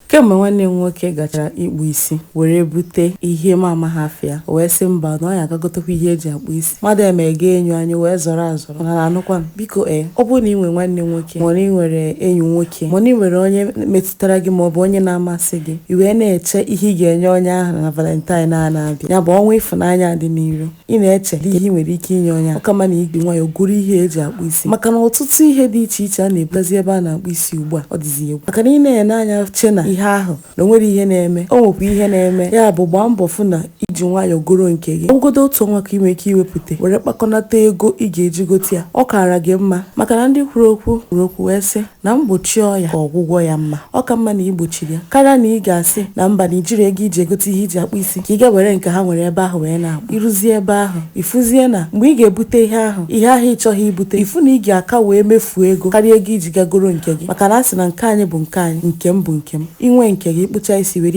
Kemgbe nwanne m nwoke gachara ịkpụ isi were bute ihe m amaghị afa ya, o wee sị mba, na ọ ya agagotekwa ihe eji akpụ isi. Mmadụ emega enyo anyị wee zọrọ azọrọ na anụkwa m. Biko, ee, ọ bụrụ na ị nwere nwanne nwoke, ma na ị nwere enyi nwoke, ma na ị nwere onye metụtara gị maọbụ onye na-amasị gị, i wee na-eche ihe ị ga-enye onye ahụ na Valentine a na-abịa, ya bụ ọnwa ịfụnanya dị n'iru, ị na-eche ihe ị nwere ike inye onye ahụ, ọ ka mma na iji nwayọọ goro ihe eji akpụ isi, maka na ọtụtụ ihe dị iche iche a na-ebutazi ebe a na-akpụ isi ugbu a, ọ dịzi egwu, maka na ị na-ene anya che na ihe ahụ na o nwere ihe na-eme, o nwekwa ihe na-eme. Ya bụ, gbaa mbọ fụ na iji nwayọọ goro nke gị. Ọbụgodo otu ọnwa ka ị nwere ike iwepụta were kpakọnata ego ị ga-eji gote ya, ọ kaara gị mma, maka na ndị kwuru okwu kwuru okwu wee sị na mgbochi ọya ka ọgwụgwọ ya mma. Ọ ka mma na ị gbochiri ya karịa na ị ga-asị na mba, na ijiri ego iji egote ihe iji akpụ isi ka ị ga were nke ha nwere ebe ahụ wee na-akpụ. Ịrụzie ebe ahụ, ịfụzie na mgbe ị ga-ebute ihe ahụ ị chọghị ibute, ịfụ na ị ga-aka wee mefuo ego karịa ego iji gagoro nke gị, maka na a sị na nke anyị bụ nke anyị, nke m bụ nke m. Inwe nke gị, ịkpụcha isi were ya.